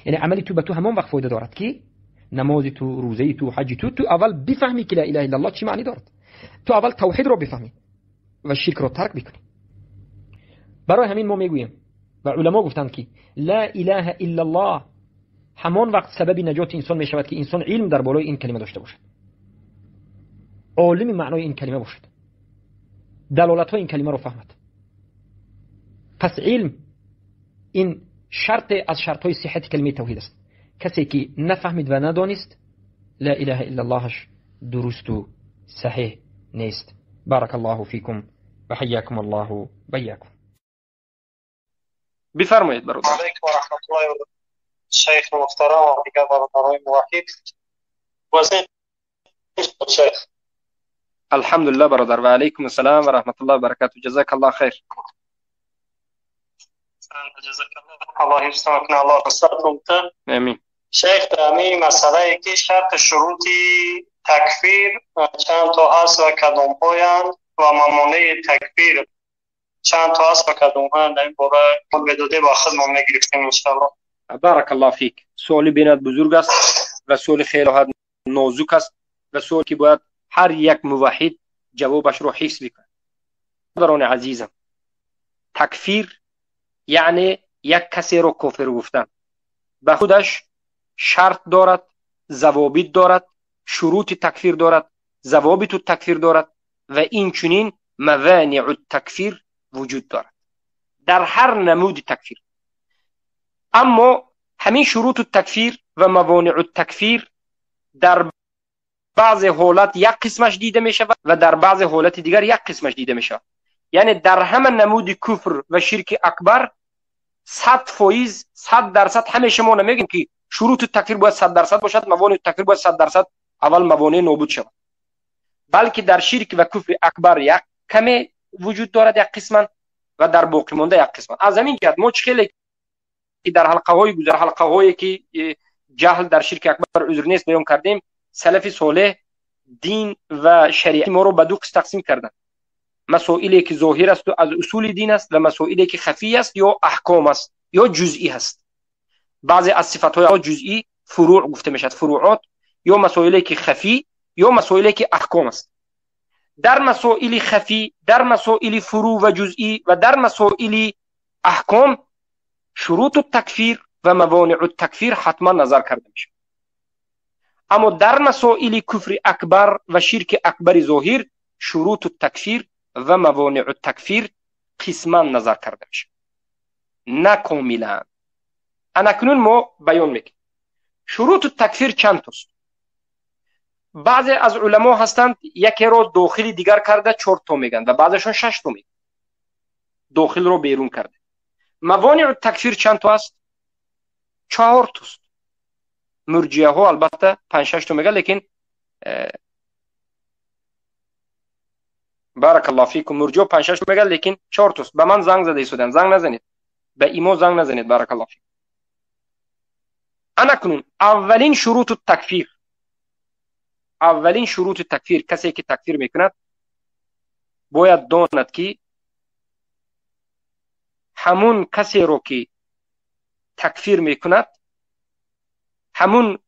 یعنی عملی تو به تو همان وقت فایده دارد که نماز تو، روزه تو، حج تو، تو اول بفهمی که لا اله الا الله چی معنی دارد. تو اول توحید رو بفهمی و شرک رو ترک بکنی. برای همین ما میگوییم و علما گفتند که لا اله الا الله همان وقت سبب نجات انسان میشود که انسان علم در بالای این کلمه داشته باشد، عالم معنای این کلمه باشد، دلالت های این کلمه رو فهمد. پس علم این شرط از شرط های صحت کلمه توحید است. کسی که نفهمید و ندانست لا اله الا اللهش درست و صحیح نیست. بارک الله فیکم و حیاکم الله و ایاکم. بفرمایید برادر. علیکم و رحمت الله و برکاته. شیخ محترم و دیگر برادرای موحد، شیخ الحمدلله برادر. و علیکم السلام و رحمت الله و برکاته. جزاک الله خیر. جزاک الله، الله حفظتون کنه، الله نصرتون بده. امین. شیخ، در همین مسئله که شرط شروطی تکفیر چند تا هست و کدام هایند و ممانع تکفیر چند تا هست و کدام هایند، در این باره بداده با خود ما میگرفتیم ان شاء الله. بارک الله فیک. سوالی بیناد بزرگ است و سوال خیلی نازک است و سوالی که باید هر یک موحد جوابش رو حفظ بکنه. برادران عزیزم، تکفیر یعنی یک کسی رو کافر گفتن، به خودش شرط دارد، ضوابط دارد، شروط تکفیر دارد، ضوابط تکفیر دارد و این چنین موانع التکفیر وجود دارد در هر نمود تکفیر. اما همین شروط تکفیر و موانع التکفیر در بعض حالت یک قسمش دیده می شود و در بعض حالت دیگر یک قسمش دیده می شود. یعنی در همه نمود کفر و شرک اکبر 100%، 100% همیشه ما نمیگیم که شروط تکفیر باید 100% باشد، موانع تکفیر باید 100% اول موانع نابود شود، بلکه در شرک و کفر اکبر یک کمی وجود دارد، یک قسمن، و در باقی مانده یک قسمن. از همین جهت ما چه خیلی که در حلقه های گذر، حلقه هایی که جهل در شرک اکبر عذر نیست بیان کردیم، سلف صالح دین و شریعت ما رو به دو قسم تقسیم کردن: مسائلی که ظاهر است و از اصول دین است و مسائلی که خفی است یا احکام است یا جزئی است. بعضی از صفات های جزئی فروع گفته میشد، فروعات، یا مسائلی که خفی یا مسائلی که احکام است. در مسائل خفی، در مسائل فروع و جزئی و در مسائل احکام شروط التکفیر و موانع التکفیر حتما نظر کرده میشه. اما در مسائل کفر اکبر و شرک اکبر ظاهر شروط التکفیر و موانع التکفیر قسما نظر کرده میشه، نه کاملا. اکنون ما بیان میکنیم شروط التکفیر چند تاست. بعضی از علما هستند یکی رو داخل دیگر کرده 4 تا میگن و بعضیشون 6 تا میگن، داخل رو بیرون کرده. موانع التکفیر چند تا است؟ 4 تاست. مرجئه ها البته 5 6 تا میگن، لیکن بارک الله فیکم مرجئه 5 6 تا میگن، لیکن 4 تاست. به من زنگ زده ایستادن، زنگ نزنید، به ایمو زنگ نزنید. بارک الله فیکم. اکنون اولین شروط التکفیر، اولین شروط تکفیر، کسی که تکفیر میکند باید داند که همون کسی رو که تکفیر میکند، همون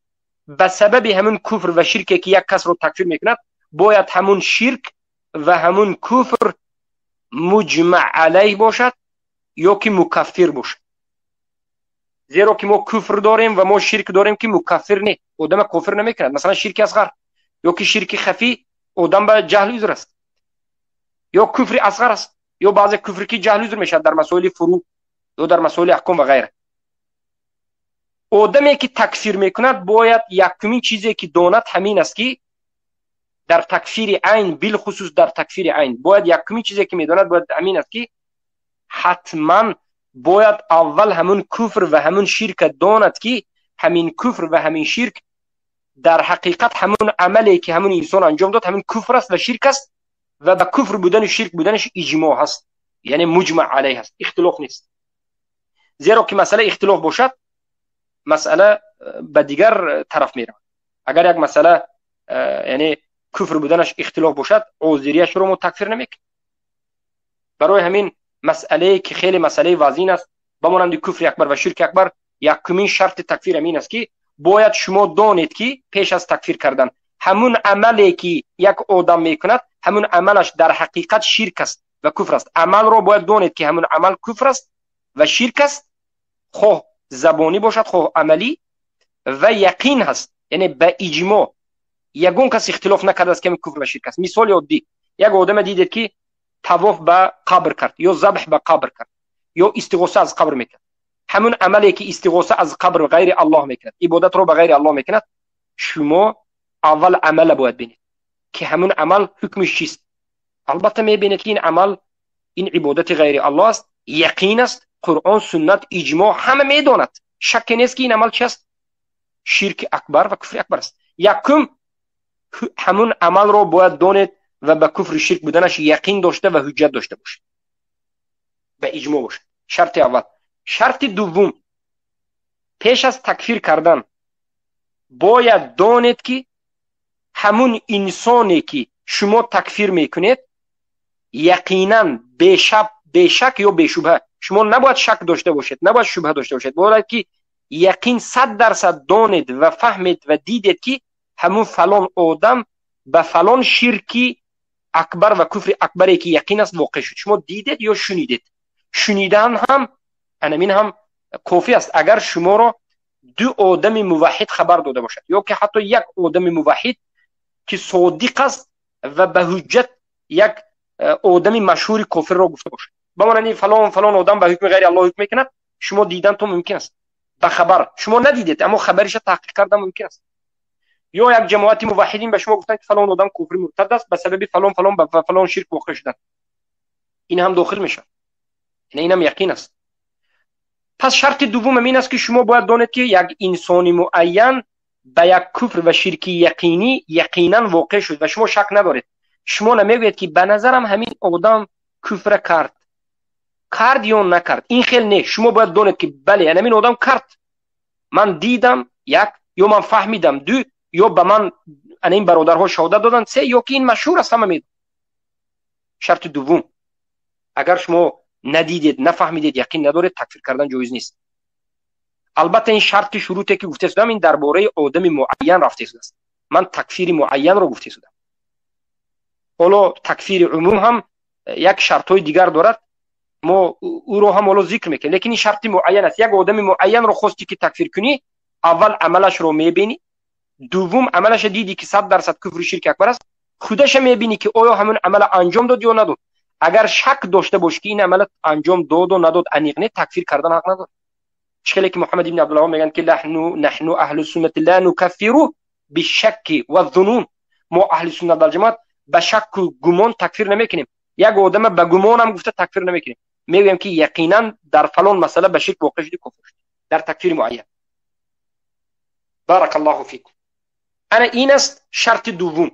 به سبب همون کفر و شرکی که یک کس رو تکفیر میکند، باید همون شرک و همون کفر مجمع علیه باشد یا که مکفر باشد. زیرا که ما کفر داریم و ما شرک داریم که مکفر نه، آدم کفر نمیکند. مثلا شرک اصغر یا که شرک خفی آدم به جهل عذر است، یا کفر اصغر است، یا بعضی کفر که جهل عذر میشد در مسائل فروع یا در مسائل احکام و غیره. آدمی که تکفیر میکند باید یکمین چیزی که داند همین است که در تکفیر عین، بالخصوص در تکفیر عین، باید یکمین چیزی که میداند باید همین است که حتما باید اول همون کفر و همون شرک داند که همین کفر و همین شرک در حقیقت همون عملی که همون انسان انجام داد همون کفر است و شرک است و به کفر بودن و شرک بودنش اجماع هست، یعنی مجمع علیه هست، اختلاف نیست. زیرا که مسئله اختلاف باشد مسئله به دیگر طرف میرود. اگر یک مسئله یعنی کفر بودنش اختلاف باشد، عذریش رو ما تکفیر نمیکنیم. برای همین مسئله که خیلی مسئله وزین است، به مانند کفر اکبر و شرک اکبر، Якумин шарти такфир ҳамин аст, ки бояд шумо донед, ки пеш аз такфир кардан ҳамун амале ки як одам мекунад, ҳамун амалаш дар ҳақиқат ширк аст ва куфр аст. Амалро бояд донед, ки ҳамун амал куфр аст ва ширк аст, хоҳ забонӣ бошад, хоҳ амалӣ, ва яқин ҳаст, яъне ба иҷмо ягон кас ихтилоф накардааст, ки ҳамин куфр ва ширк аст. Мисоли оддӣ: як одаме дидед, ки тавоф ба қабр кард ё забҳ ба қабр кард ё истиғоса аз қабр мекард. Ҳамун амале ки истиғоса аз қабр ғайри Аллоҳ мекунад, ибодатро ба ғайри Аллоҳ мекунад, шумо аввал амала бояд бинед, ки ҳамун амал ҳукмиш чист. Албатта, мебинед, ки ин амал ин ибодати ғайри Аллоҳ аст, яқин аст, Қуръон, суннат, иҷмо, ҳама медонад, шакке нест, ки ин амал чи аст? Ширки акбар ва куфри акбар аст. Якум, ҳамун амалро бояд донед ва ба куфри ширк буданаш яқин дошта ва ҳуҷҷат дошта бошед, ба иҷмо бошад. Шарти аввал. Шарти дуввум: пеш аз такфир кардан бояд донед, ки ҳамун инсоне ки шумо такфир мекунед, яқинан бешак ё бешубҳа, шумо набояд шак дошта бошед, набояд шубҳа дошта бошед, бояд ки яқин 100% донед ва фаҳмед ва дидед, ки ҳамун фалон одам ба фалон ширки акбар ва куфри акбаре ки яқин аст воқеъ шуд. Шумо дидед ё шунидед. Шунидан ҳам анамин ҳам кофӣ аст, агар шуморо ду одами муваҳҳид хабар дода бошад ё ки ҳатто як одами муваҳҳид, ки содиқ аст ва ба ҳуҷҷат як одами машҳури кофирро гуфта бошад, ба монанди фалон фалон одам ба ҳукми ғайри Аллоҳ ҳукм мекунад. Шумо дидан то мумкин аст ба хабар, шумо надидед, аммо хабариша таҳқиқ кардан мумкин аст. Ё як ҷамоати муваҳҳидин ба шумо гуфтанд, ки фалон одам куфри муртад аст ба сабаби фалон фалон ба фалон ширк воқеъ шудан. Ин ҳам дохил мешавад, яъне ин ҳам яқин аст. Пас шарти дуввум ин аст, ки шумо бояд донед, ки як инсони муайян ба як куфр ва ширки яқинӣ яқинан воқеъ шуд ва шумо шак надоред. Шумо намегӯед, ки ба назарам ҳамин одам куфра кард ё накард. Ин хел не, шумо бояд донед, ки бале, ҳамин одам кард, ман дидам, як, ё ман фаҳмидам, ду, ё ба ман ана ин бародарҳо шаҳодат доданд, се, ё ки ин машҳур аст, ҳама медонад. Шарти дуввум: агар шумо надидед, нафаҳмидед, яқин надоред, такфир кардан ҷоиз нест. Албатта, ин шарти шуруте ки гуфта шудам, ин дар бораи одами муайян рафта шудааст. Ман такфири муайянро гуфта шудам. Ҳоло такфири умум ҳам як шартҳои дигар дорад, мо ӯро ҳам ҳоло зикр мекунем, лекин ин шарти муайян аст. Як одами муайянро хости ки такфир кунӣ, аввал амалашро мебинӣ, дуввум амалаша дидӣ, ки 100% куфри ширки акбар аст, худаша мебинӣ, ки оё ҳамон амала анҷом дод ё надод. Агар шак дошта бошӣ, ки ин амала анҷом доду надод аниқ не, такфир кардан ҳақ надорӣ. Чӣ хеле ки Муҳаммад ибни Абдулваҳҳоб мегӯянд, ки наҳну аҳлу суннати ла нукаффиру бишакки ва зунун. Мо аҳли суннат вал ҷамоат ба шакку гумон такфир намекунем. Як одама ба гумонам гуфта такфир намекунем, мегӯем, ки яқинан дар фалон масъала ба ширк воқеъ шуди, кофир шуд дар такфири муайян. Баракаллоҳу фикум. Ана ин аст шарти дуввум: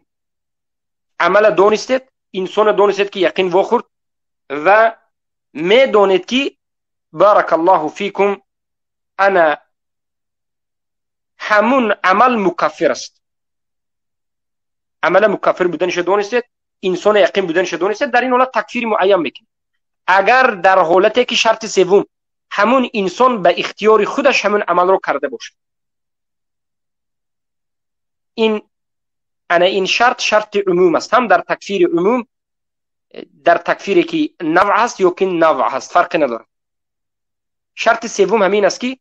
амала донистед, инсона донистед, ки яқин вохӯрд, ва медонед, ки, баракаллоҳу фикум, ана ҳамун амал мукаффир аст. Амала мукаффир буданиша донистед, инсона яқин буданиша донистед, дар ин ҳолат такфири муайян мекунед. Агар дар ҳолате ки шарти севум, ҳамун инсон ба ихтиёри худаш ҳамун амалро карда бошад. Ин ана ин шарт шарти умум аст, ҳам дар такфири умум, дар такфире ки навъ аст ё ки навъ ҳаст, фарқе надорад. Шарти севум ҳамин аст, ки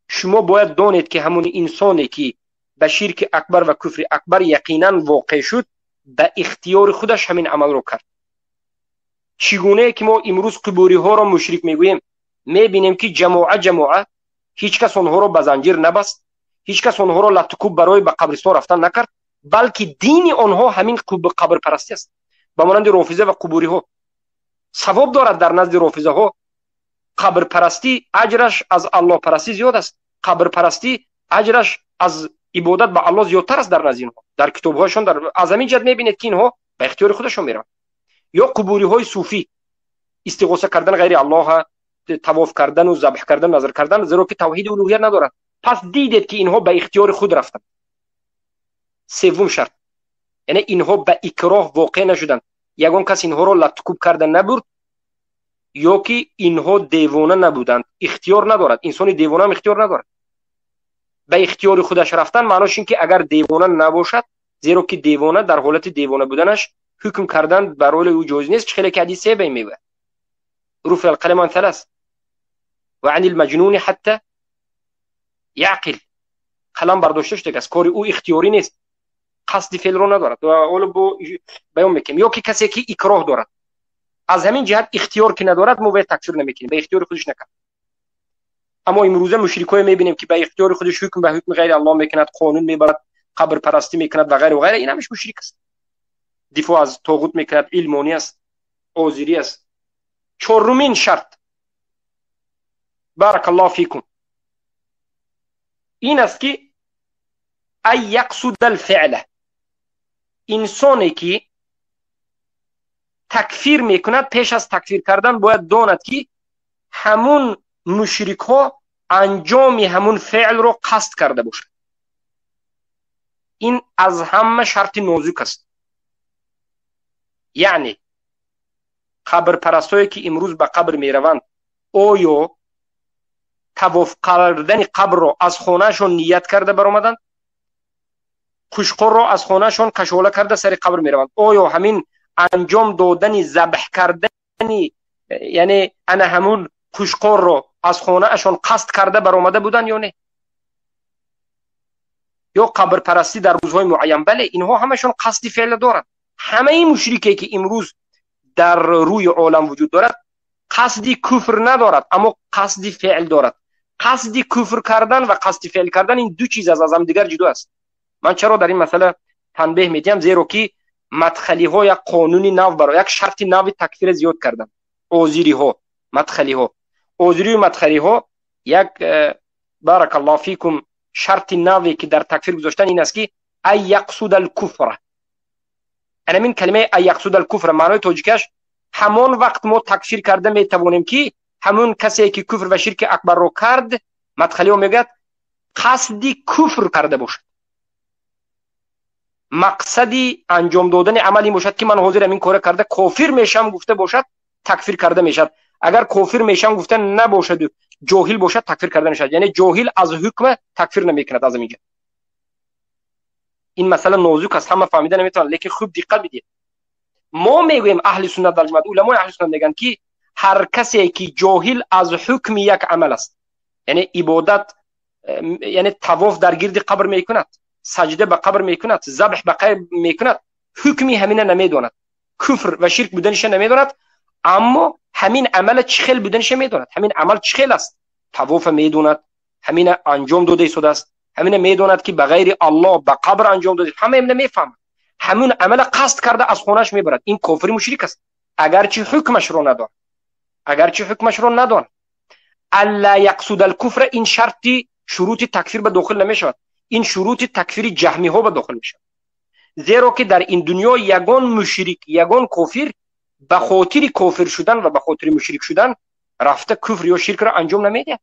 шумо бояд донед, ки ҳамун инсоне ки ба ширки акбар ва куфри акбар яқинан воқеъ шуд, ба ихтиёри худаш ҳамин амалро кард. Чӣ гунае ки мо имрӯз қубуриҳоро мушрик мегӯем, мебинем, ки ҷамоа ҷамоа, ҳеҷ кас онҳоро ба занҷир набаст, ҳеҷ кас онҳоро латтукӯб барои ба қабристон рафтан накард, балки дини онҳо ҳамин қабрпарастӣ аст. Ба монанди рофиза ва қубуриҳо савоб дорад. Дар назди рофизаҳо қабрпарастӣ аҷраш аз аллоҳпарастӣ зиёд аст, қабрпарастӣ аҷраш аз ибодат ба Аллоҳ зиёдтар аст дар назди инҳо, дар китобҳояшон. Аз ҳамин ҷиҳат мебинед, ки инҳо ба ихтиёри худашон мераванд. Ё қубуриҳои суфӣ, истиғоса кардан ғайри Аллоҳа, тавоф кардану забҳ кардан, назр кардан, зеро ки тавҳиди улӯҳият надоранд. Пас дидед, ки инҳо ба ихтиёри худ рафтанд. Севум шарт, яъне инҳо ба икроҳ воқеъ нашуданд, ягон кас инҳоро латтукӯб карда набурд. Ё ки инҳо девона набуданд, ихтиёр надорад. Инсони девона ҳам ихтиёр надорад. Ба ихтиёри худаш рафтан маънош ин ки агар девона набошад, зеро ки девона дар ҳолати девона буданаш ҳукм кардан барои ӯ ҷоиз нест. Чӣ хеле ки ҳадис се мегӯяд: руфиа алқалам ан салас ва ани лмаҷнуни ҳатта яъқил. Қалам бардошта шудааст, кори ӯ ихтиёрӣ нест, қасди феълро надорад. Ва ҳоло бо баён мекунем. Ё ки касе ки икроҳ дорад, аз ҳамин ҷиҳат ихтиёр ки надорад, мо бояд такфир намекунем, ба ихтиёри худаш накард. Аммо имрӯза мушрикое мебинем ки ба ихтиёри худаш ҳукм ба ҳукми ғайри Аллоҳ мекунад, қонун мебарад, қабрпарастӣ мекунад ва ғайра ва ғайра. Ин ҳамаш мушрик аст, дифоъ аз тоғут мекунад, илмонӣ аст, озирӣ аст. Чорумин шарт, баракаллоҳу фикум, ин аст ки ай яқсуда алфеъла. Инсоне ки такфир мекунад, пеш аз такфир кардан бояд донад ки ҳамун мушрикҳо анҷоми ҳамун феълро қасд карда бошад. Ин аз ҳама шарти нозук аст. Яъне қабрпарастое ки имрӯз ба қабр мераванд, оё тавоф кардани қабрро аз хонаашон ният карда баромаданд? Қушқорро аз хонаашон кашола карда сари қабр мераванд. Оё ҳамин анҷом додани забҳ кардани, яъне ана ҳамун қушқорро аз хонаашон қасд карда баромада буданд ё не? Ё қабрпарастӣ дар рӯзҳои муайян? Бале, инҳо ҳамашон қасди феъла доранд. Ҳамаи мушрике ки имрӯз дар рӯи олам вуҷуд дорад, қасди куфр надорад, аммо қасди феъл дорад. Қасди куфр кардан ва қасди феъл кардан ин ду чиз аз ҳамдигар ҷудо аст. Ман чаро дар ин масъала танбеҳ медиҳам? Зеро ки мадхалиҳо як қонуни нав баро, як шарти нави такфира зиёд карданд. Озириҳо, мадхалиҳо, озирию мадхалиҳо як баракаллоҳу фикум шарти наве ки дар такфир гузоштан ин аст ки ай яқсуда алкуфра. Анамин калимаи ай яқсуда алкуфра маънои тоҷикаш ҳамон вақт мо такфир карда метавонем ки ҳамон касе ки куфр ва ширки акбарро кард, мадхалиҳо мегӯяд, қасди куфр карда бошад. Мақсади анҷом додани амал ин бошад ки ман ҳозир ҳамин кора карда кофир мешавам гуфта бошад, такфир карда мешавад. Агар кофир мешавам гуфта набошаду ҷоҳил бошад, такфир карда мешавад. Яъне ҷоҳил аз ҳукма такфир намекунад. Аз ҳаминҷа ин масъала нозук аст, ҳама фаҳмида наметавонанд, лекин хуб диққат бидиҳед. Мо мегӯем аҳли суннат вал ҷамоат, уламои аҳли суннат мегӯянд ки ҳар касе ки ҷоҳил аз ҳукми як амал аст, яъне ибодат, яъне тавоф дар гирди қабр мекунад, саҷда ба қабр мекунад, забҳ ба қабр мекунад, ҳукми ҳамина намедонад, куфр ва ширк буданиша намедонад, аммо ҳамин амала чӣ хел буданиша медонад. Ҳамин амал чӣ хел аст, тавофа медонад, ҳамина анҷом дода истодааст, ҳамина медонад ки ба ғайри Аллоҳ ба қабр анҷом дода, ҳама ҳамина мефаҳмад, ҳамин амала қасд карда аз хонааш мебарад. Ин кофири мушрик аст, агарчи ҳукмашро надонад, агарчи ҳукмашро надонад. Алла яқсуда алкуфра, ин шарти шурути такфир ба дохил намешавад, ин шурути такфири ҷаҳмиҳо ба дохил мешавад. Зеро ки дар ин дунё ягон мушрик, ягон кофир ба хотири кофир шудан ва ба хотири мушрик шудан рафта куфр ё ширкро анҷом намедиҳад.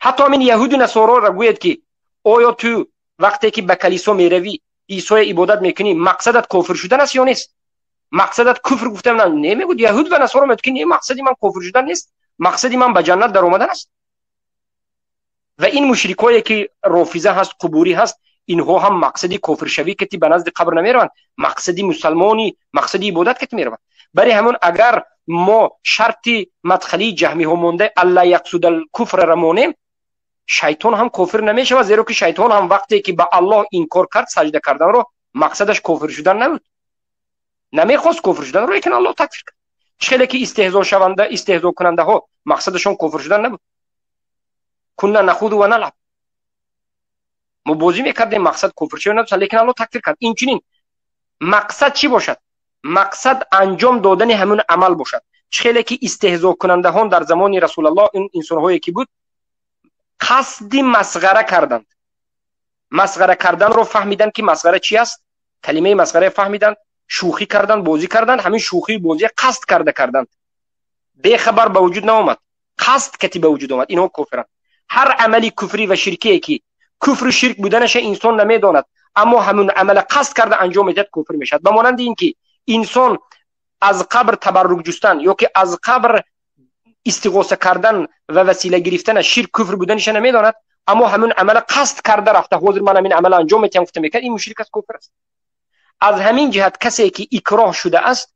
Ҳатто ҳамин яҳуду насороро гӯяд ки оё ту вақте ки ба калисо меравӣ, Исоя ибодат мекунӣ, мақсадат кофир шудан аст ё нест? Мақсадат куфр гуфтан не, мегӯяд яҳуд ва насоро мегӯяд ки не, мақсади ман кофир шудан нест, мақсади ман ба ҷаннат даромадан аст. Ва ин мушрикое ки рофиза ҳаст, қубурӣ ҳаст, инҳо ҳам мақсади кофиршавӣ кати ба назди қабр намераванд, мақсади мусалмонӣ, мақсади ибодат кати мераванд. Барои ҳамон агар мо шарти мадхалии ҷаҳмиҳо монда алла яқсуда алкуфрро монем, шайтон ҳам кофир намешавад, зеро ки шайтон ҳам вақте ки ба Аллоҳ инкор кард, саҷда карданро, мақсадаш кофир шудан набуд, намехост кофир шуданро, лекин Аллоҳ такфир кард. Чӣ хеле ки истеҳзошаванда, истеҳзокунандаҳо мақсадашон кофир шудан набуд. Кунна нахуду ва налаб, мо бозӣ мекардем, мақсад кофир шудан набуд, лекин Аллоҳ такфир кард. Инчунин мақсад чӣ бошад? Мақсад анҷом додани ҳамун амал бошад. Чӣ хеле ки истеҳзокунандаҳон дар замони Расулаллоҳ, ин инсонҳое ки буд, қасди масғара карданд. Масғара карданро фаҳмиданд ки масғара чӣ аст, калимаи масғара фаҳмиданд, шӯхӣ карданд, бозӣ карданд, ҳамин шӯхию бозия қасд карда карданд. Бехабар ба вуҷуд наомад, қасд кати ба вуҷуд омад. Инҳо кофиранд. Ҳар амали куфрӣ ва ширкие ки куфру ширк буданаша инсон намедонад, аммо ҳамун амала қасд карда анҷом медиҳад, кофир мешавад. Ба монанди ин ки инсон аз қабр табаррук ҷустан ё ки аз қабр истиғоса кардан ва васила гирифтана ширк куфр буданашро намедонад, аммо ҳамин амала қасд карда рафта, ҳозир ман ҳамин амала анҷом метиҳам гуфта мекард, ин мушрик аст, кофир аст. Аз ҳамин ҷиҳат касе ки икроҳ шудааст,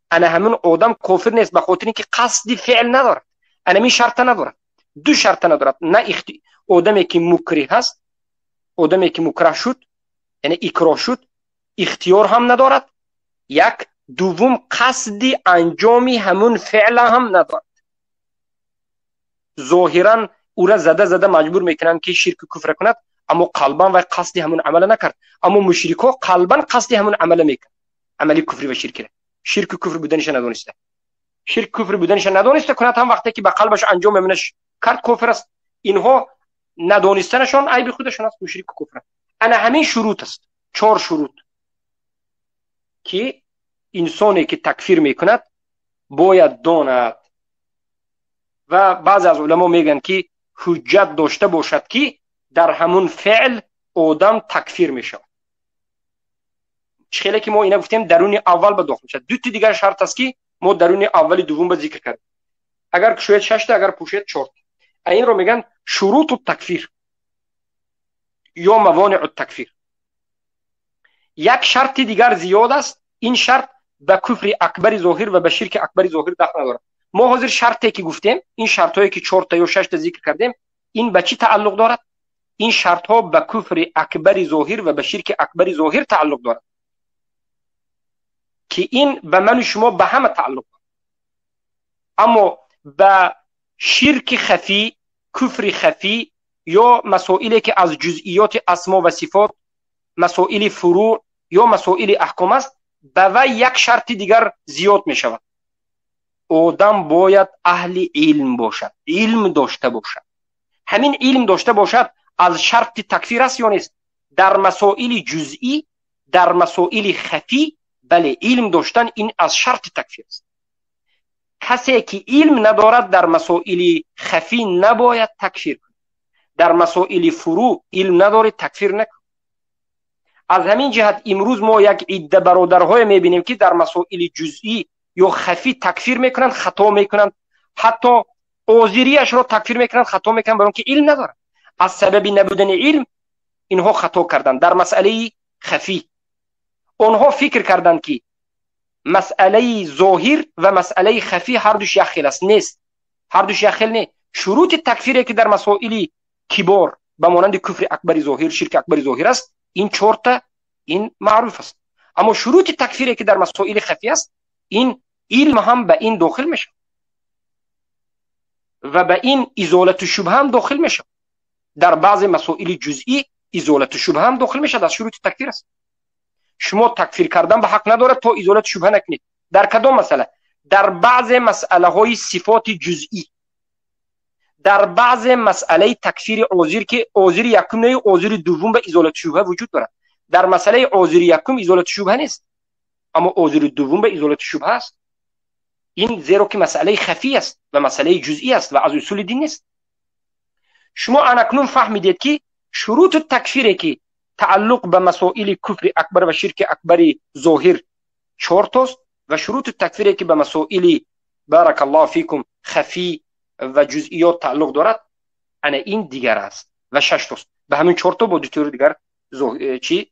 ана ҳамин одам кофир нест, ба хотири ин ки қасди феъл надорад, ана ҳамин шарта надорад, ду шарта надорад. На одаме ки мукриҳ аст, одаме ки мукраҳ шуд, яъне икроҳ шуд, ихтиёр ҳам надорад, як. Дуввум, қасди анҷоми ҳамун феъла ҳам надорад. Зоҳиран ӯра зада зада маҷбур мекунанд ки ширку куфра кунад, аммо қалбан вай қасди ҳамун амала накард. Аммо мушрикҳо қалбан қасди ҳамун амала мекунанд, амали куфри ва ширкира, ширку куфр буданиша надониста, ширк куфр буданиша надониста кунад ҳам, вақте ки ба қалбаш анҷом мемонаш кард, кофир аст. Инҳо надонистанашон айби худашон аст, мушрику куфр. Ана ҳамин шурут аст, чор шурут ки инсоне ки такфир мекунад бояд донад. Ва баъзе аз уламо мегӯянд ки ҳуҷҷат дошта бошад ки дар ҳамун феъл одам такфир мешавад. Чӣ хеле ки мо ина гуфтем, даруни аввал ба дохил мешавад. Дути дигар шарт аст ки мо даруни аввали дуввум ба зикр кардем. Агар кушояд шашта, агар пӯшед чорта. Инро мегӯянд шуруту такфир ё мавониу такфир. Як шарти дигар зиёд аст, ин шарт ба куфри акбари зоҳир ва ба ширки акбари зоҳир дахл надорад. Мо ҳозир шарте ки гуфтем, ин шартҳое ки чорта ё шашта зикр кардем, ин ба чӣ тааллуқ дорад? Ин шартҳо ба куфри акбари зоҳир ва ба ширки акбари зоҳир тааллуқ дорад, ки ин ба ману шумо ба ҳама тааллуқ дорад. Аммо ба ширки хафӣ, куфри хафӣ ё масоиле ки аз ҷузъиёти асмо ва сифот, масоили фурӯъ ё масоили аҳком аст, ба вай як шарти дигар зиёд мешавад. Одам бояд аҳли илм бошад, илм дошта бошад. Ҳамин илм дошта бошад аз шарти такфир аст ё нест? Дар масоили ҷузъӣ, дар масоили хафӣ, бале, илм доштан ин аз шарти такфир аст. Касе ки илм надорад дар масоили хафӣ набояд такфир кунад. Дар масоили фурӯъ илм надоред, такфир накун. Аз ҳамин ҷиҳат имрӯз мо як идда бародарҳое мебинем ки дар масоили ҷузъӣ ё хафӣ такфир мекунанд, хато мекунанд, ҳатто озирияшро такфир мекунанд, хато мекунанд, барои он ки илм надоранд. Аз сабаби набудани илм инҳо хато карданд дар масъалаи хафӣ. Онҳо фикр карданд ки масъалаи зоҳир ва масъалаи хафӣ ҳардуш як хел аст. Нест, ҳардуш як хел не. Шурути такфире ки дар масоили кибор ба монанди куфри акбари зоҳир, ширки акбари зоҳир аст, ин чорта, ин маъруф аст. Аммо шурути такфире ки дар масоили хафӣ аст, ин илм ҳам ба ин дохил мешавад ва ба ин изолату шубҳа ҳам дохил мешавад. Дар баъзе масоили ҷузъӣ изолату шубҳа ҳам дохил мешавад, аз шурути такфир аст. Шумо такфир кардан ба ҳақ надорад то изолату шубҳа накунед. Дар кадом масъала? Дар баъзе масъалаҳои сифоти ҷузъӣ, дар баъзе масъалаи такфири озир ки озири якум не, озири дуввум ба изолату шубҳа вуҷуд дорад. Дар масъалаи озири якум изолату шубҳа нест, аммо озири дуввум ба изолату шубҳа аст. Ин зеро ки масъалаи хафӣ аст ва масъалаи ҷузъӣ аст ва аз усули дин нест. Шумо анакнун фаҳмидед ки шуруту такфире ки тааллуқ ба масоили куфри акбар ва ширки акбари зоҳир чортост ва шуруту такфире ки ба масоили баракаллоҳу фикум хафӣ ва ҷузъиёт тааллуқ дорад, ана ин дигар аст ва шаштост. Ба ҳамин чорто бо дутори дигар чи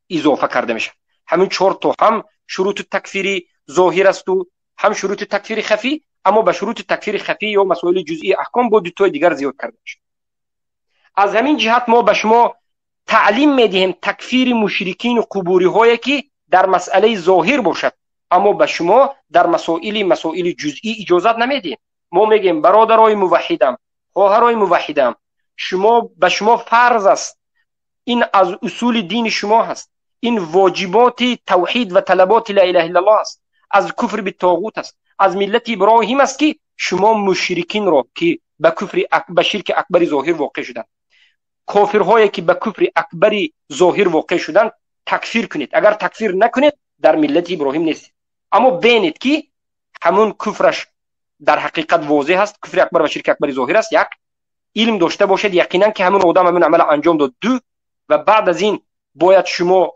изофа карда мешавад. Ҳамин чорто ҳам шуруту такфири зоҳир асту ҳам шурути такфири хафӣ, аммо ба шурути такфири хафӣ ё масоили ҷузъии аҳком бо дутои дигар зиёд карда мешавад. Аз ҳамин ҷиҳат мо ба шумо таълим медиҳем такфири мушрикину қубуриҳое ки дар масъалаи зоҳир бошад, аммо ба шумо дар масоили ҷузъӣ иҷозат намедиҳем. Мо мегӯем бародарои муваҳҳидам, хоҳарои муваҳҳидам, шумо ба шумо фарз аст, ин аз усули дини шумо ҳаст, ин воҷиботи тавҳид ва талаботи ла илаҳа иллаллоҳ аст, аз куфр битоғут аст, аз миллати Иброҳим аст ки шумо мушрикинро ки ба куфри ба ширки акбари зоҳир воқеъ шуданд, кофирҳое ки ба куфри акбари зоҳир воқеъ шуданд такфир кунед. Агар такфир накунед дар миллати Иброҳим нестед. Аммо бинед ки ҳамун куфраш дар ҳақиқат возеҳ аст, куфри акбар ва ширки акбари зоҳир аст. Як, илм дошта бошед яқинан ки ҳамун одам ҳамун амал анҷом дод. Ду, ва баъд аз ин бояд шумо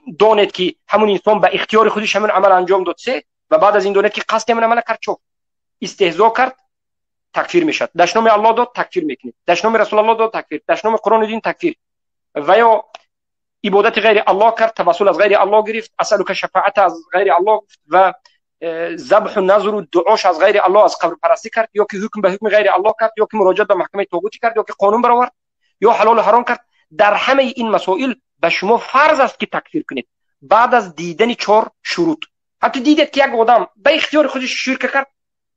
донед ки ҳамун инсон ба ихтиёри худиш ҳамун амал анҷом дод. Се, ва баъд аз ин донед ки қасди ҳамун амала кард. Чор, истеҳзо кард, такфир мешавад. Дашноми Аллоҳ дод, такфир мекунед. Дашноми Расулаллоҳ дод, такфир. Дашноми Қуръону дин, такфир. Ва ё ибодати ғайри Аллоҳ кард, тавассул аз ғайри Аллоҳ гирифт, асалука шафоат аз ғайри Аллоҳ гуфт ва забҳу назру дуош аз ғайри Аллоҳ, аз қабрпарастӣ кард, ё ки ҳукм ба ҳукми ғайри Аллоҳ кард, ё ки муроҷиат ба маҳкамаи тоғутӣ кард, ё ки қонун баровард, ё ҳалолу ҳаром кард. Дар ҳамаи ин масоил ба шумо фарз аст, ки такфир кунед баъд аз дидани чор шурут. Ҳатто дидед, ки як одам ба ихтиёри худаш ширка кард,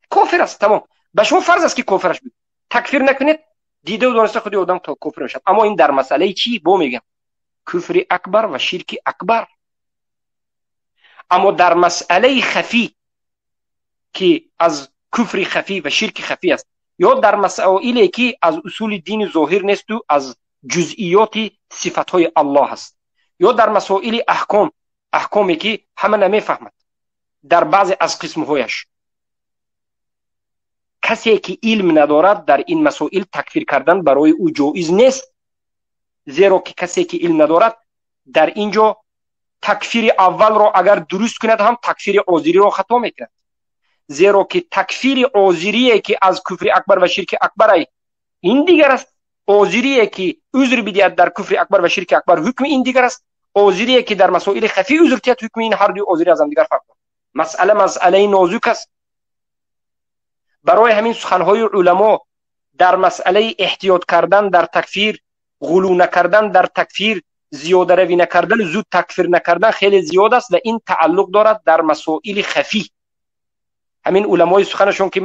кофир аст, тамом. Ба шумо фарз аст, ки кофираш бигӯед. Такфир накунед, дидаву дониста худи одам кофир мешавад. Аммо ин дар масъалаи чӣ бо мегӯям? Куфри акбар ва ширки акбар. Аммо дар масъалаи хафӣ, ки аз куфри хафӣ ва ширки хафӣ аст, ё дар масоиле, ки аз усули дини зоҳир несту аз ҷузъиёти сифатҳои Аллоҳ аст, ё дар масоили аҳком, аҳкоме, ки ҳама намефаҳмад дар баъзе аз қисмҳояш, касе ки илм надорад, дар ин масоил такфир кардан барои ӯ ҷоиз нест, зеро ки касе ки илм надорад, дар ин ҷо такфири аввалро агар дуруст кунад ҳам, такфири озириро хато мекунад, зеро ки такфири озирие, ки аз куфри акбар ва ширки акбарай, ин дигар аст. Озирие, ки узр бидиҳад дар куфри акбар ва ширки акбар, ҳукми ин дигар аст. Озирие, ки дар масоили хафӣ узр диҳад, ҳукми ин ҳар дуи озирӣ аз ҳамдигар фарқ дорад. Масъала масъалаи нозук аст. Барои ҳамин суханҳои уламо дар масъалаи эҳтиёт кардан дар такфир, ғулӯ накардан дар такфир, зиёдаравӣ накардан, зуд такфир накардан хеле зиёд аст ва ин тааллуқ дорад дар масоили хафӣ. Ҳамин уламои суханашон, ки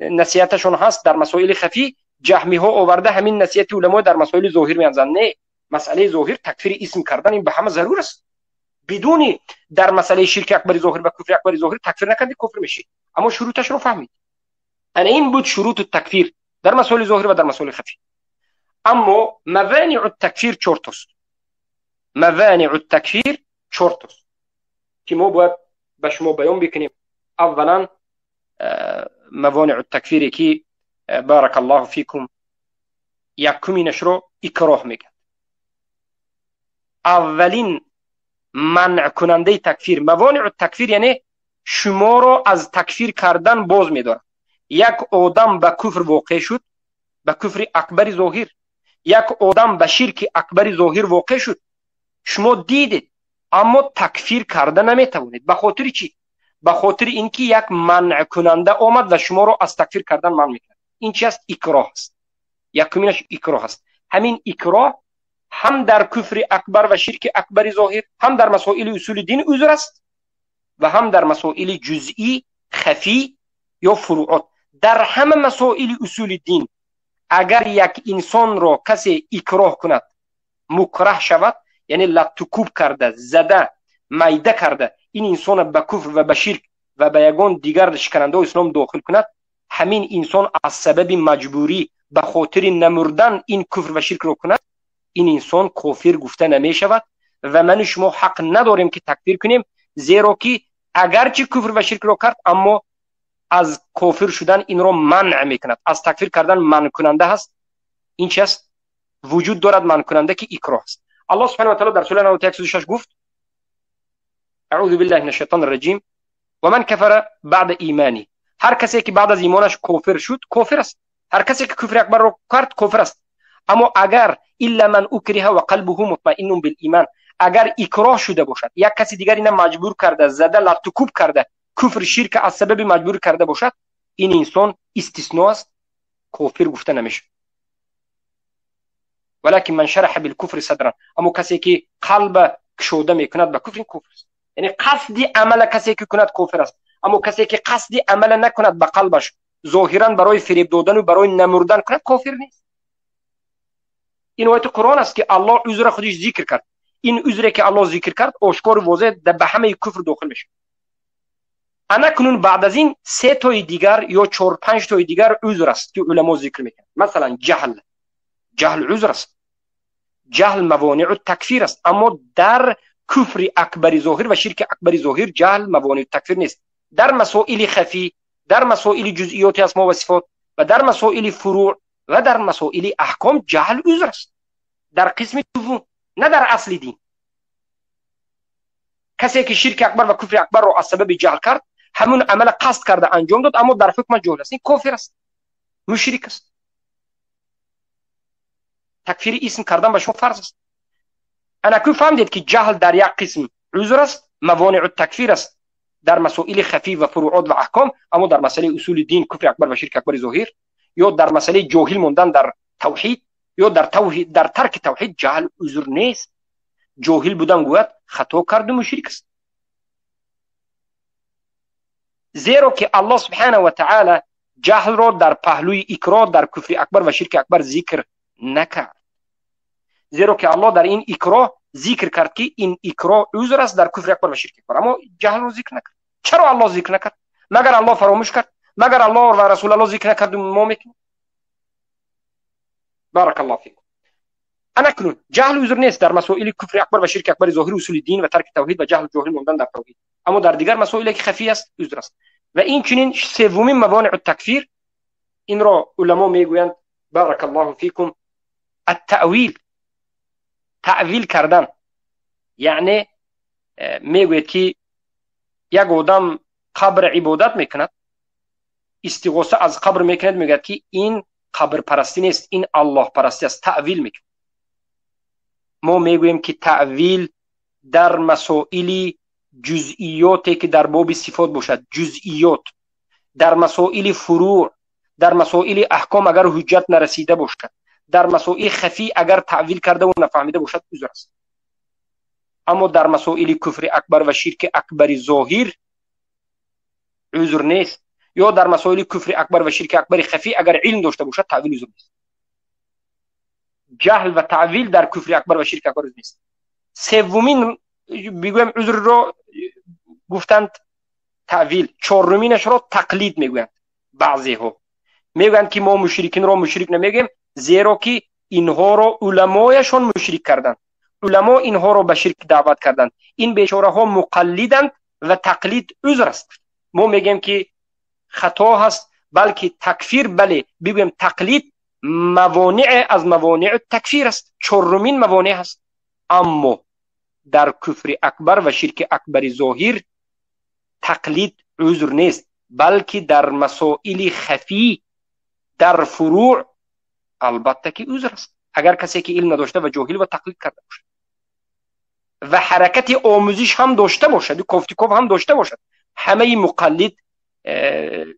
насиҳаташон ҳаст дар масоили хафӣ, ҷаҳмиҳо оварда ҳамин насиҳати уламо дар масоили зоҳир меанзанд. Не, масъалаи зоҳир, такфири исм кардан, ин ба ҳама зарур аст. Бидуни дар масъалаи ширки акбари зоҳир ва куфри акбари зоҳир такфир накарди, кофир мешӣ. Аммо шуруташро фаҳмид. Ана ин буд шуруту такфир дар масоили зоҳир ва дар масоили хафӣ. Аммо маваниу такфир чортост. Маваниу такфир чортост, ки мо бояд ба шумо баён бикунем. Аввалан, мавониу такфире, ки, барака Аллоҳу фикум, якуминашро икроҳ мегӯяд. Аввалин манъкунандаи такфир, мавониу такфир, яъне шуморо аз такфир кардан боз медорад. Як одам ба куфр воқеъ шуд, ба куфри акбари зоҳир, як одам ба ширки акбари зоҳир воқеъ шуд, шумо дидед, аммо такфир карда наметавонед. Ба хотири чӣ? Ба хотири ин ки як манъкунанда омад ва шуморо аз такфир кардан манъ мекунад. Ин чи аст? Икроҳ аст. Якуминаш икроҳ аст. Ҳамин икроҳ ҳам дар куфри акбар ва ширки акбари зоҳир, ҳам дар масоили усули дин узр аст ва ҳам дар масоили ҷузъӣ, хафӣ ё фуруот. Дар ҳама масоили усули дин агар як инсонро касе икроҳ кунад, мукраҳ шавад, яъне латтукуб карда, зада, майда карда, ин инсона ба куфр ва ба ширк ва ба ягон дигар шиканандаҳои ислом дохил кунад, ҳамин инсон аз сабаби маҷбурӣ, ба хотири намурдан ин куфр ва ширкро кунад, ин инсон кофир гуфта намешавад ва ману шумо ҳақ надорем, ки такфир кунем, зеро ки агарчи куфр ва ширкро кард, аммо аз кофир шудан инро манъ мекунад, аз такфир кардан манъкунанда ҳаст. Ин чи аст? Вуҷуд дорад манъкунанда, ки икроҳ аст. Аллоҳ субҳана ва таъала дар сураи 91 106 гуфт: аъузу биллаҳи мин ашшайтони раҷим, ва ман кафара баъда имани. Ҳар касе ки баъд аз имонаш кофир шуд, кофир аст. Ҳар касе ки куфри акбарро кард, кофир аст. Аммо агар илла ман укриҳа ва қалбуҳу мутмаиннун билиман, агар икроҳ шуда бошад, як каси дигар ина маҷбур карда, зада, латтукуб карда, куфр, ширка аз сабаби маҷбур карда бошад, ин инсон истисно аст, кофир гуфта намешавад. Валакин ман шараҳа билкуфри садран, аммо касе ки қалба кушода мекунад ба куфр, ин кофир аст. Яъне қасди амала касе ки кунад, кофир аст. Аммо касе ки қасди амала накунад ба қалбаш, зоҳиран барои фиреб додану барои намурдан кунад, кофир нест. Ин ояти Қуръон аст, ки Аллоҳ узра худиш зикр кард. Ин узре, ки Аллоҳ зикр кард, ошкору возеҳ ба ҳамаи куфр дохил мешавад. Анакунун баъд аз ин се тои дигар ё чор панҷ тои дигар узр аст, ки уламо зикр мекунанд. Масалан, ҷаҳл. Ҷаҳл узр аст. Ҷаҳл мавониу такфир аст, аммо дар куфри акбари зоҳир ва ширки акбари зоҳир ҷаҳл мавониу такфир нест. Дар масоили хафӣ, дар масоили ҷузъиёти асмо ва сифот ва дар масоили фуруъ ва дар масоили аҳком ҷаҳл узр аст дар қисми дуввум, на дар асли дин. Касе ки ширки акбар ва куфри акбарро аз сабаби ҷаҳл кард, ҳамун амала қасд карда анҷом дод, аммо дар ҳукмаш ҷоҳил аст, ин кофир аст. Мушрик аст. Такфири исм кардан ба шумо фарз аст. Анаку фаҳмидед, ки ҷаҳл дар як қисм узр аст, мавонеъу такфир аст дар масоили хафӣ ва фуруот ва аҳком, аммо дар масъалаи усули дин, куфри акбар ва ширки акбари зоҳир, ё дар масъалаи ҷоҳил мондан дар тавҳид, ё дар тавҳид, дар тарки тавҳид ҷаҳл узр нест. Ҷоҳил будан гӯяд хато карду мушрик аст. Зеро ки Аллоҳ субҳанаҳу ва таъала ҷаҳлро дар паҳлӯи икроҳ дар куфри акбар ва ширки акбар зикр накард. Зеро ки Аллоҳ дар ин икроҳ зикр кард, ки ин икроҳ узр аст дар куфри акбар ва ширки акбар, аммо ҷаҳлро зикр накард. Чаро Аллоҳ зикр накард? Магар Аллоҳ фаромӯш кард? Магар Аллоҳ ва Расулаллоҳ зикр накарду мо мекунем? Баракаллоҳу фикум. Анакнун ҷаҳл узр нест дар масоили куфри акбар ва ширки акбари зоҳир, усули дин ва тарки тавҳид ва ҷаҳл, ҷоҳил мондан дар тавҳид, аммо дар дигар масоиле ки хафӣ аст, узр аст. Ва инчунин севумин мавонеъу такфир, инро уламо мегӯянд, баракаллоҳу фикум, аттаъвил, таъвил кардан. Яъне мегӯяд, ки як одам қабр ибодат мекунад, истиғоса аз қабр мекунад, мегӯяд, ки ин қабрпарастӣ нест, ин аллоҳпарастӣ аст, таъвил мекунад. Мо мегӯем, ки таъвил дар масоили ҷузъиёте ки дар боби сифот бошад, ҷузъиёт, дар масоили фурӯъ, дар масоили аҳком агар ҳуҷҷат нарасида бошад, дар масоили хафӣ агар таъвил кардаву нафаҳмида бошад, узр аст. Аммо дар масоили куфри акбар ва ширки акбари зоҳир узр нест, ё дар масоили куфри акбар ва ширки акбари хафӣ агар илм дошта бошад, таъвил узр нест. Ҷаҳл ва таъвил дар куфри акбар ва ширки акбар узр нест. Севумин бигӯем узрро гуфтанд таъвил, чоруминашро тақлид мегӯянд. Баъзеҳо мегӯянд, ки мо мушрикинро мушрик намегӯем, зеро ки инҳоро уламояшон мушрик карданд, уламо инҳоро ба ширк даъват карданд, ин бечораҳо муқаллиданд ва тақлид узр аст. Мо мегӯем, ки хато ҳаст, балки такфир, бале, бигӯем, тақлид мавонеъе аз мавонеъу такфир аст, чорумин мавонеъ аст, аммо дар куфри акбар ва ширки акбари зоҳир тақлид узр нест, балки дар масоили хафӣ, дар фурӯъ албатта ки узр аст, агар касе ки илм надошта ва ҷоҳил ва тақлид карда бошад ва ҳаракати омӯзиш ҳам дошта бошад, кофтуков ҳам дошта бошад. Ҳамаи муқаллид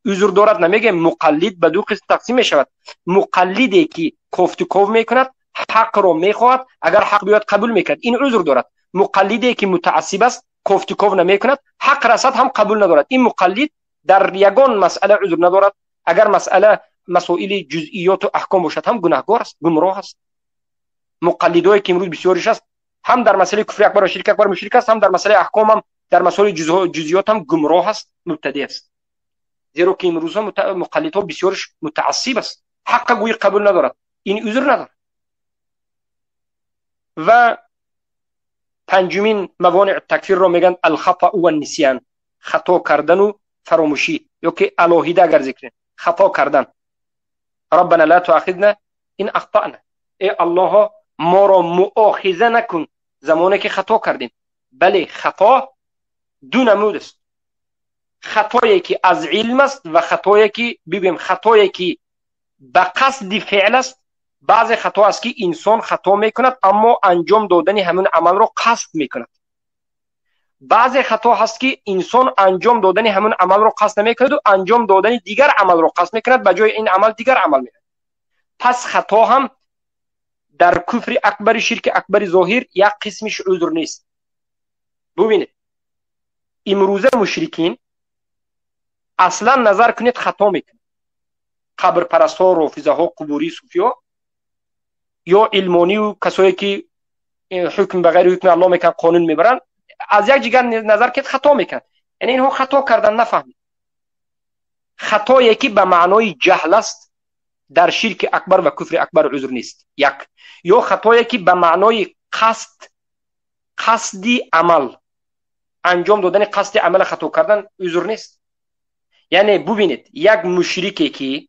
узр дорад намегӯем. Муқаллид ба ду қисм тақсим мешавад: муқаллиде ки кофтуков мекунад, ҳақро мехоҳад, агар ҳақ биёяд, қабул мекунад, ин узр дорад. Муқаллиде ки мутаассиб аст, кофтуков намекунад, ҳақ расад ҳам қабул надорад, ин муқаллид дар ягон масъала узр надорад. Агар масъала масоили ҷузъиёту аҳком бошад ҳам гунаҳгор аст, гумроҳ аст. Муқаллидое ки имрӯз бисёриш аст, ҳам дар масъалаи куфри акбар ва ширки акбар мушрик аст, ҳам дар масъалаи аҳком, ҳам дар масоили ҷузъиёт ҳам гумроҳ аст, мубтадӣ аст, зеро ки имрӯза муқаллидҳо бисёриш мутаассиб аст, ҳаққа гӯӣ қабул надорад, ин узр надорад. Ва панҷумин мавонеъ такфирро мегӯянд алхатау ваннисян, хато кардану фаромӯшӣ, ё ки алоҳида агар зикр хато кардан. Раббана ла туахидна ин ахтана, э Аллоҳо, моро муохиза накун замоне ки хато кардем. Бале, хато ду намуд аст: хатое ки аз илм аст ва хатое ки, бигӯем, хатое ки ба қасди феъл аст. Баъзе хато аст, ки инсон хато мекунад, аммо анҷом додани ҳамин амалро қасд мекунад. Баъзе хато ҳаст, ки инсон анҷом додани ҳамин амалро қасд намекунаду анҷом додани дигар амалро қасд мекунад, ба ҷои ин амал дигар амал мекунад. Пас хато ҳам дар куфри акбари ширки акбари зоҳир як қисмиш узр нест. Бубинед, имрӯза мушрикин аслан назар кунед, хато мекунад: қабрпарастҳо, рофизаҳо, қубурӣ, суфиё ё илмонию касое ки ҳукм ба ғайри ҳукми Аллоҳ мекунанд, қонун мебаранд, аз як ҷигар назар кунед, хато мекунанд. Яъне инҳо хато кардан нафаҳмид. Хатое ки ба маънои ҷаҳл аст, дар ширки акбар ва куфри акбар узр нест, як. Ё хатое ки ба маънои қасд, қасди амал анҷом додани, қасди амала хато кардан узр нест. Яъне бубинед, як мушрике ки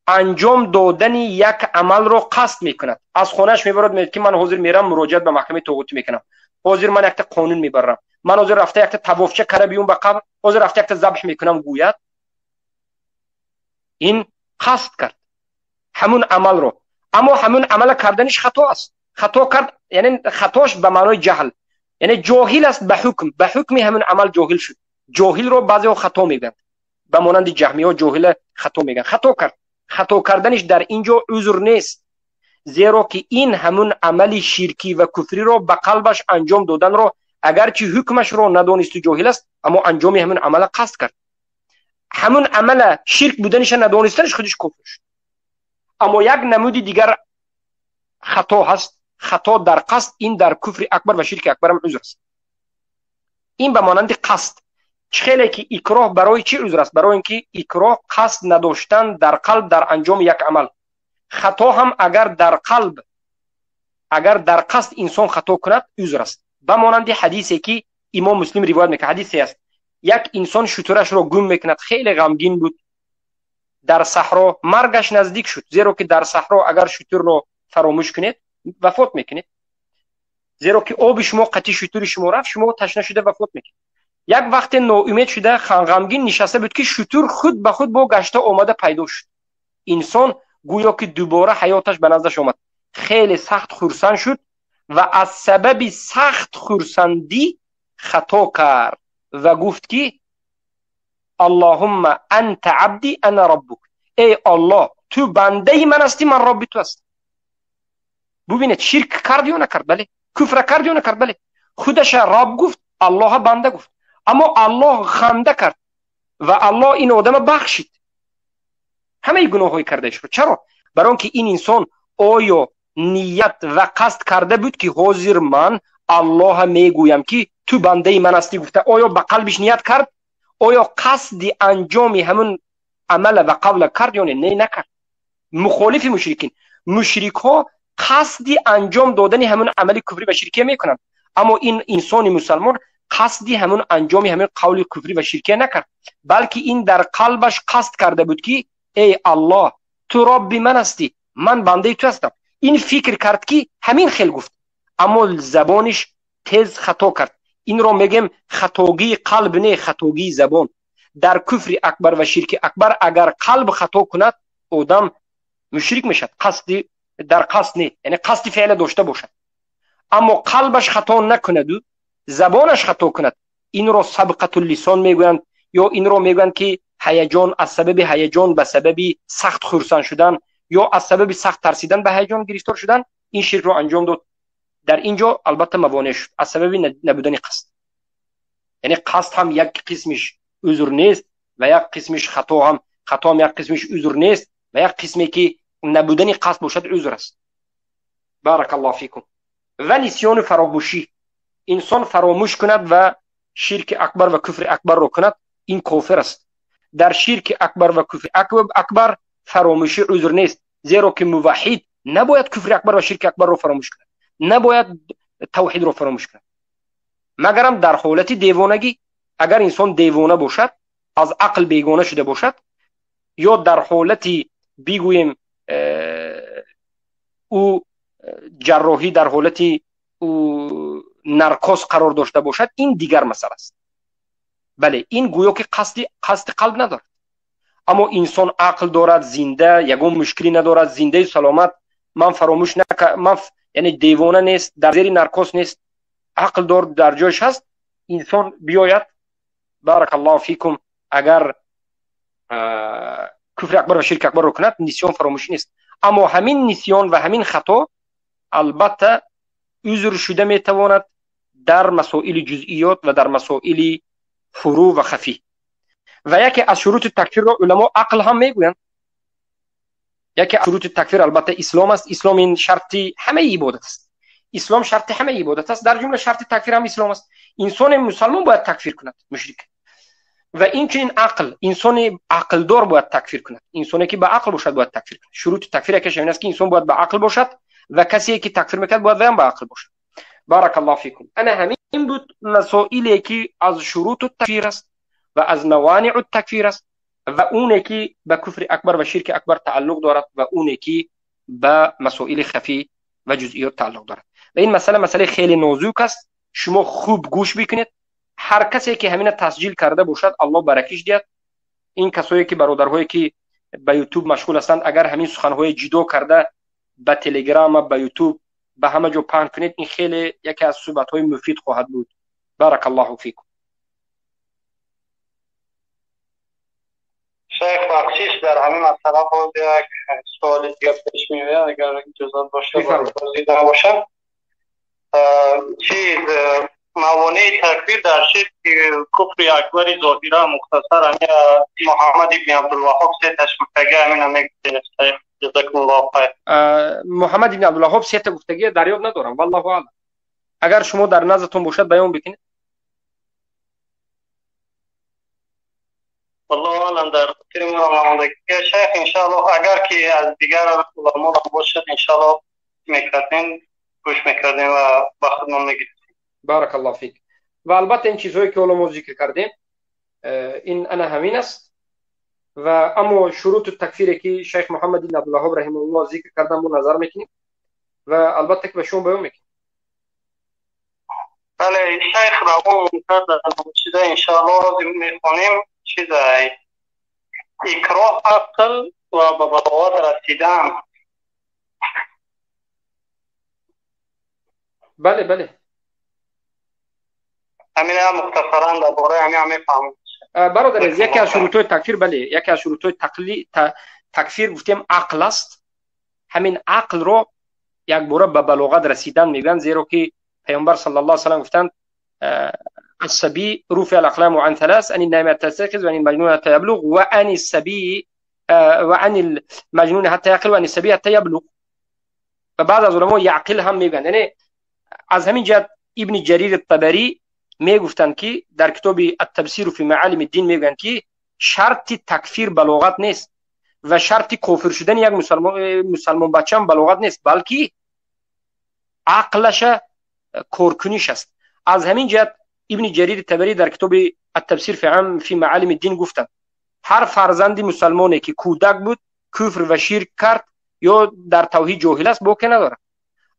анҷом додани як амалро қасд мекунад, аз хонааш мебарад, мегӯяд, ки ман ҳозир мерам, муроҷиат ба маҳкамаи тоғутӣ мекунам, ҳозир ман якта қонун мебарам, ман ҳозир рафта якта тавофча кара биюм ба қабр, ҳозир рафта якта забҳ мекунам, гӯяд, ин Қасд кард ҳамун амалро, аммо ҳамун амала карданиш хато аст. Хато кард, яъне хатош ба маънои ҷаҳл, яъне ҷоҳил аст ба ҳукм, ба ҳукми ҳамун амал ҷоҳил шуд. Ҷоҳилро баъзеҳо хато мегӯянд, ба монанди ҷаҳмиҳо ҷоҳила хато мегӯянд. Хато кард, хато карданиш дар ин ҷо узр нест, зеро ки ин ҳамун амали ширкӣ ва куфриро ба қалбаш анҷом доданро агарчи ҳукмашро надонисту ҷоҳил аст, аммо анҷоми ҳамун амала қасд кард. Ҳамун амала ширк буданиша надонистанаш худиш куфр шуд. Аммо як намуди дигар хато ҳаст, хато дар қасд, ин дар куфри акбар ва ширки акбарам узр аст. Ин ба монанди қасд. Чӣ хеле ки икроҳ барои чӣ узр аст? Барои ин ки икроҳ қасд надоштан дар қалб дар анҷоми як амал. Хато ҳам агар дар қалб, агар дар қасд инсон хато кунад, узр аст. Ба монанди ҳадисе ки имом Муслим ривоят мекунад, ҳадисе аст: як инсон шутурашро гум мекунад, хеле ғамгин буд дар саҳро, маргаш наздик шуд, зеро ки дар саҳро агар шутурро фаромӯш кунед, вафот мекунед, зеро ки оби шумо қатъи шутури шумо рафт, шумо ташна шуда вафот мекунед. Як вақте ноумед шуда ғамгин нишаста буд, ки шутур худ ба худ бо гашта омада пайдо шуд. Инсон гӯё ки дубора ҳаёташ ба наздаш омад, хеле сахт хурсанд шуд ва аз сабаби сахт хурсандӣ хато кард ва гуфт ки Аллоҳумма анта абди ана роббук, эй Аллоҳ, ту бандаи ман ҳастӣ, ман робби ту ҳастам. Бубинед, ширк кард ё накард? Бале. Куфра кард ё накард? Бале. Худаша роб гуфт, Аллоҳа банда гуфт, аммо Аллоҳ ханда кард ва Аллоҳ ин одама бахшид ҳамаи гуноҳҳои кардаашро. Чаро? Барои он ки ин инсон оё ният ва қасд карда буд, ки ҳозир ман Аллоҳа мегӯям, ки ту бандаи ман ҳастӣ гуфта, оё ба қалбиш ният кард? Оё қасди анҷоми ҳамун амала ва қавла кард ё не? Не, накард. Мухолифи мушрикин. Мушрикҳо қасди анҷом додани ҳамун амали куфрӣ ва ширкия мекунанд, аммо ин инсони мусалмон қасди ҳамун анҷоми ҳамин қавли куфрӣ ва ширкия накард, балки ин дар қалбаш қасд карда буд, ки эй Аллоҳ, ту робби ман ҳастӣ, ман бандаи ту ҳастам. Ин фикр кард, ки ҳамин хел гуфт, аммо забониш тез хато кард. Инро мегӯем хатогии қалб, не хатогии забон. Дар куфри акбар ва ширки акбар агар қалб хато кунад, одам мушрик мешавад. Қасди дар қасд не, яъне қасди феъла дошта бошад, аммо қалбаш хато накунаду забонаш хато кунад, инро сабқатуллисон мегӯянд, ё инро мегӯянд, ки ҳаяҷон, аз сабаби ҳаяҷон, ба сабаби сахт хурсанд шудан ё аз сабаби сахт тарсидан ба ҳаяҷон гирифтор шудан ин ширкро анҷом дод. Дар ин ҷо албатта мавонеъ шуд аз сабаби набудани қасд. Яъне қасд ҳам як қисмиш узр нест ва як қисмиш хато ҳам, хато ҳам як қисмиш узр нест ва як қисме ки набудани қасд бошад, узр аст. Баракаллоҳу фикум. Ва нисёну фаромӯшӣ. Инсон фаромӯш кунад ва ширки акбар ва куфри акбарро кунад, ин кофир аст. Дар ширки акбар ва куфри акбар фаромӯшӣ узр нест, зеро ки муваҳҳид набояд куфри акбар ва ширки акбарро фаромӯш кунад, набояд тавҳидро фаромӯш кунад, магарам дар ҳолати девонагӣ. Агар инсон девона бошад, аз ақл бегона шуда бошад, ё дар ҳолати бигӯем ӯ ҷарроҳӣ, дар ҳолати ӯ наркоз қарор дошта бошад, ин дигар масъала аст. Бале, ин гӯё ки қасди қалб надорад, аммо инсон ақл дорад, зинда, ягон мушкилӣ надорад, зиндаи саломат, ман фаромӯш ман, яъне девона нест, дар зери наркоз нест, ақл дор, дар ҷойш ҳаст, инсон биёяд, баракаллоҳу фикум, агар куфри акбар ва ширки акбарро кунад, нисён фаромӯшӣ нест. Аммо ҳамин нисён ва ҳамин хато албатта узр шуда метавонад дар масоили ҷузъиёт ва дар масоили фурӯ ва хафӣ. Ва яке аз шурути такфирро уламо ақл ҳам мегӯянд. Яке аз шурути такфир албатта ислом аст. Ислом ин шарти ҳамаи ибодат аст. Ислом шарти ҳамаи ибодат аст, дар ҷумла шарти такфир ҳам ислом аст. Инсони мусалмон бояд такфир кунад мушрик. Ва инчунин ақл, инсони ақлдор бояд такфир кунад, инсоне ки ба ақл бошад бояд такфир кунад. Шурути такфир якеш ин аст, ки инсон бояд ба ақл бошад ва касе ки такфир мекунад, бояд ваям ба ақл бошад. Баракаллоҳу фикум. Ана ҳамин буд масоиле ки аз шуруту такфир аст ва аз маваниу такфир аст ва оне ки ба куфри акбар ва ширки акбар тааллуқ дорад ва оне ки ба масоили хафӣ ва ҷузъиёт тааллуқ дорад. Ва ин масъала масъалаи хеле нозук аст, шумо хуб гӯш бикунед. Ҳар касе ки ҳамина тасҷил карда бошад, Аллоҳ баракиш диҳад. Ин касое ки бародарҳое ки ба Ютуб машғул ҳастанд, агар ҳамин суханҳои ҷудо карда ба Телеграма, ба Ютуб, ба ҳама ҷо паҳн кунед, ин хеле яке аз суҳбатҳои муфид хоҳад буд. Баракаллоҳу фикум. Шайх, бахшиш, дар ҳамин масъала боз як суоли дигар пеш меояд, агар иҷозат бошад, бошад. Чиз, мавонеи такфир дар ширки куфри акбари зоҳира мухтасар ҳамин Муҳаммад ибни Абдулваҳҳоб сеташ гуфтагӣ, ҳамина мегуфтем, шайх, ҷазакумуллоҳу хайр. Муҳаммад ибни Абдулваҳҳоб сета гуфтагӣ дар ёд надорам, валлоҳу аълам. Агар шумо дар наздатон бошад, баён бикунед. Валлоҳу аълам, дар фикри мо намондагӣ, шайх. Иншоаллоҳ, агар ки аз дигар уламо бошад, иншоаллоҳ мекардем, гӯш мекардем ва ба худмон мегирифтем. Баракаллоҳу фик. Ва албатта ин чизҳое ки ҳоло мо зикр кардем, ин ана ҳамин аст. Ва аммо шуруту такфире ки шайх Муҳаммад ибн Абдулваҳҳоб раҳимаҳуллоҳ зикр кардан, мо назар мекунем ва албатта ки ба шумо баён мекунем. Бале, шайх, равон кард чиза, иншоаллоҳ мехонем. Чиза, икроҳ, ақл ва ба балоғат расидан. Бале, бале. Ҳамин мухтасаран дар бораи ҳамин ҳам мефаҳмем. Бародар, яке аз шурутҳои такфир, бале, яке аз шурутҳои такфир гуфтем ақл аст. Ҳамин ақлро якбора ба балоғат расидан мегӯянд, зеро ки паёмбар саллаллоҳу алайҳи васаллам гуфтанд: الصبي رفع الأقلام عن ثلاث، عن النائم حتى يستيقظ، وعن المجنون حتى يبلغ، وعن الصبي، وعن المجنون حتى يعقل، وعن الصبي حتى يبلغ. و بعض از علما یعقل هم میگن. یعنی از همین جهت ابن جریر الطبری میگفتند که در کتاب التبصیر فی معالم الدین میگن که شرط تکفیر بلاغت نیست و شرط کافر شدن یک مسلمان بچه هم بلاغت نیست، بلکه عقلش کارکنیش است. از همین جهت ابن جریر طبری در کتاب التبصیر فی معالم الدین گفتند هر فرزند مسلمانی که کودک بود، کفر و شرک کرد یا در توحید جاهل است، باکی ندارد.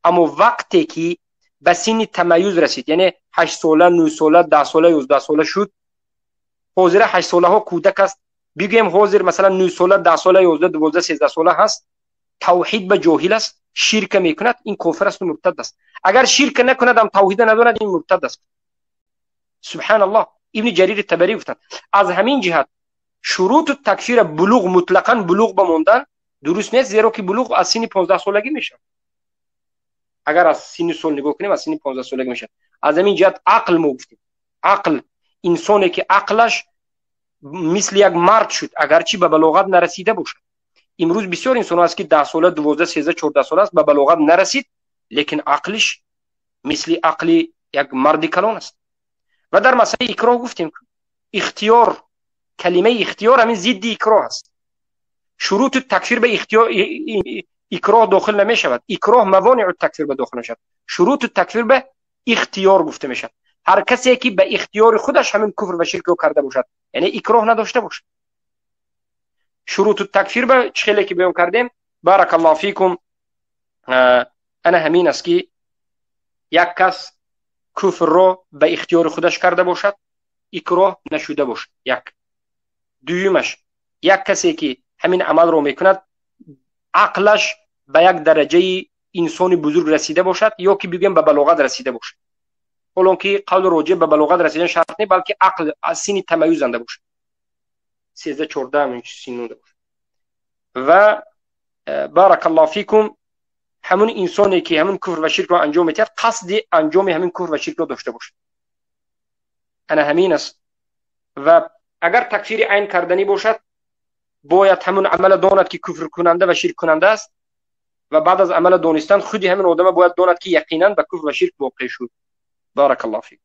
اما وقتی که به سن تمیز رسید، یعنی 8 ساله، 9 ساله، 10 ساله، 11 ساله شد، حاضر 8 ساله ها کودک است، بگویم حاضر مثلا 9 ساله، 10 ساله، 11، 12، 13 ساله هست، توحید به جاهل است، شرک میکند، این کافر است و مرتد است. اگر شرک نکند هم توحید ندارد، این مرتد است. سبحان الله. ابن جریر طبری گفتند از همین جهت شروط تکفیر بلوغ، مطلقا بلوغ بماندن درست نیست، زیرا که بلوغ از سن 15 سالگی میشه. اگر از سن سال نگاه کنیم، از سن 15 سالگی میشه. از همین جهت عقل ما گفتیم، عقل، انسانی که عقلش مثل یک مرد شد، اگرچه به بلاغت نرسیده باشد. امروز بسیار انسان هست که 10 ساله، 12، 13، 14 ساله است، به بلاغت نرسید، لیکن عقلش مثل عقل یک مرد کلان است. و در مسئله اکراه گفتیم اختیار، کلمه اختیار همین ضد اکراه است. شروط تکفیر به اختیار اکراه داخل نمی شود. اکراه موانع تکفیر به داخل نشود. شروط تکفیر به اختیار گفته می شود. هر کسی که به اختیار خودش همین کفر و شرک رو کرده باشد، یعنی اکراه نداشته باشد. شروط تکفیر به چه که بیان کردیم، بارک الله فیکم، انا همین است که یک کس کفر را به اختیار خودش کرده باشد، اکراه نشده باشد. یک. دویمش، یک کسی که همین عمل رو میکند عقلش به یک درجه انسان بزرگ رسیده باشد، یا که بگیم به بلاغت رسیده باشد. حالا که قول راجع به بلاغت رسیدن شرط نیست، بلکه عقل از سن تمیز انده باشد، 13، 14 همین سن باشه. و بارک الله فیکم، همون انسانی که همون کفر و شرک رو انجام میدهد، قصد انجام همین کفر و شرک رو داشته باشد. انا همین است. و اگر تکفیر عین کردنی باشد، باید همون عمل داند که کفر کننده و شرک کننده است، و بعد از عمل دانستن خودی همین آدم باید داند که یقینا به کفر و شرک واقع شد. بارک الله فیک.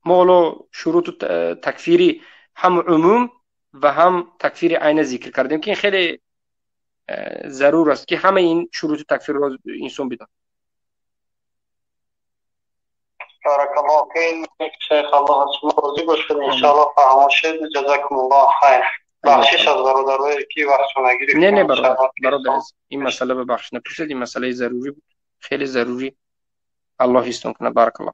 ما حالا شروط تکفیری هم عموم و هم تکفیر عین ذکر کردیم که این خیلی ضرور است که همه این شروط تکفیر را انسان بداند. بارک الله فیک شیخ، الله از شما راضی باشد. انشاءالله فهمان شد. جزاکم الله خیر. بخشش از برادرایی که وقتشون نگرفتن. نه نه برادر، این مسئله به بخش نپرسید، این مسئله ضروری بود، خیلی ضروری. الله حفظتون کنه. بارک الله.